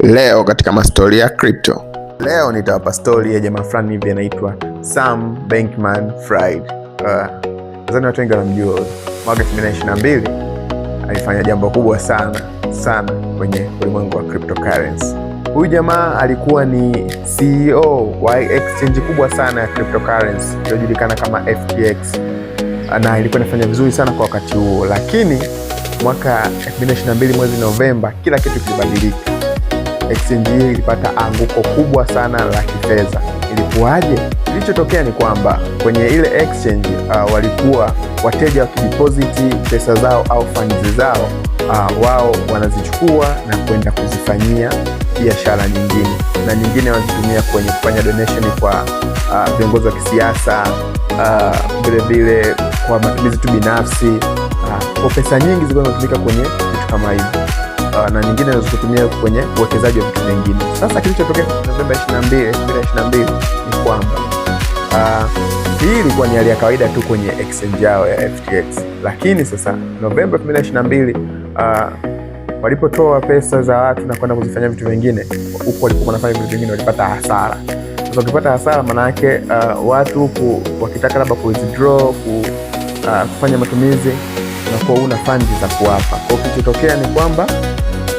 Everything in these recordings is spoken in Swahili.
Leo katika mastori ya crypto. Leo nitawapa stori ya jamaa fulani hivi anaitwa Sam Bankman-Fried. Nadhani watu wengi wanamjua. Mwaka 2022 alifanya jambo kubwa sana sana kwenye ulimwengu wa cryptocurrency. Huyu jamaa alikuwa ni CEO wa exchange kubwa sana ya cryptocurrency iliyojulikana kama FTX, na ilikuwa inafanya vizuri sana kwa wakati huo, lakini mwaka 2022 mwezi Novemba kila kitu kilibadilika. Exchange hii ilipata anguko kubwa sana la kifedha. Ilikuwaje? Kilichotokea ni kwamba kwenye ile exchange walikuwa wateja wakideposit pesa zao au funds zao, wao wanazichukua na kwenda kuzifanyia biashara nyingine, na nyingine wanazitumia kwenye kufanya donation kwa viongozi wa kisiasa, vilevile kwa matumizi tu binafsi. Kwa pesa nyingi zilikuwa zinatumika kwenye vitu kama hivyo, na nyingine zinazotumia kwenye uwekezaji wa vitu vingine. Sasa kilichotokea Novemba 22, 2022 ni kwamba hii ilikuwa ni hali ya kawaida tu kwenye exchange yao ya FTX, lakini sasa Novemba 2022 walipotoa pesa za watu na kwenda kuzifanyia vitu vingine, huko walipokuwa wanafanya vitu vingine walipata hasara. Sasa ukipata hasara, maana yake watu huku wakitaka labda ku withdraw kufanya matumizi, unakuwa una funds za kuwapa. Kwa hiyo kilichotokea ni kwamba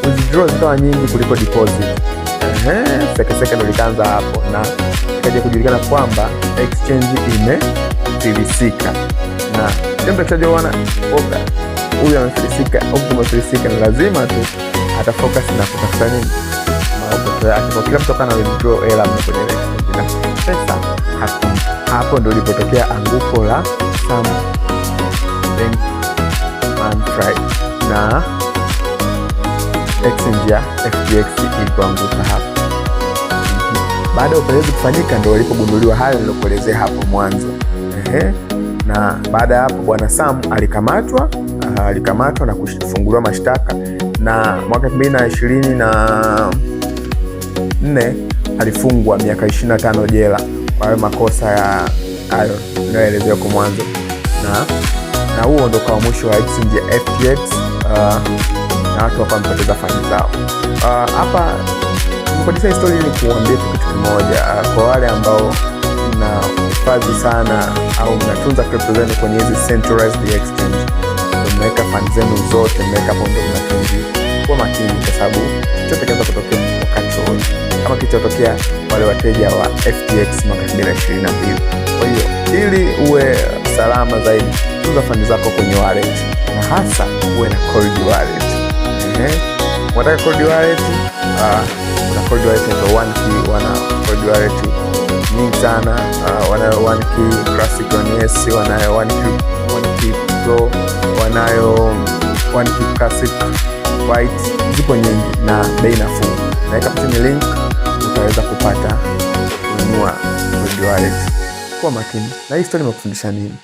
withdraw zikawa nyingi kuliko deposit. Ehe, seke seke ndo likaanza hapo na ikaja kujulikana kwamba exchange imefilisika, na kila mtu akishajua bwana huyu amefilisika, huku amefilisika, ni lazima tu atafocus na kutafuta nini, maokoto yake. Kwa kila mtu akawa na withdraw hela kwenye exchange na pesa hakuna. Hapo ndo ilipotokea anguko la Sam Bankman-Fried na exchange ya FTX ilipoanguka hapo. Baada ya upelelezi kufanyika ndo walipogunduliwa hayo nilokuelezea hapo mwanzo. Ehe. Na baada ya hapo bwana Sam alikamatwa na kufunguliwa mashtaka na mwaka 2024 alifungwa miaka 25 jela kwa hayo makosa ya hayo niliyoelezewa kwa mwanzo, na huo ndo kwa mwisho wa exchange ya FTX, na watu wakawa wamepoteza fani zao. Hapa uh, story ni kuambia tu kitu kimoja, kwa wale ambao mnahifadhi sana au mnatunza crypto zenu kwenye hizi centralized exchange, mnaweka fund zenu zote, mnaweka hapo, ndio mnatunzia. Kuwa makini, kwa sababu chochote kinaweza kutokea wakati wowote, kama kilichotokea wale wateja wa FTX mwaka 2022. Kwa hiyo ili uwe salama zaidi, tunza fund zako kwenye wallet na hasa uwe na cold wallet. Ehe, unataka cold wallet? Kuna cold wallet inaitwa OneKey, wana cold wallet nyingi sana. Wanayo OneKey Classic 1S, wanayo OneKey, OneKey Pro, wanayo OneKey Classic White, zipo nyingi na bei nafuu. Naweka hapo chini link, utaweza kupata kununua cold wallet. Kuwa makini na hii story imekufundisha nini?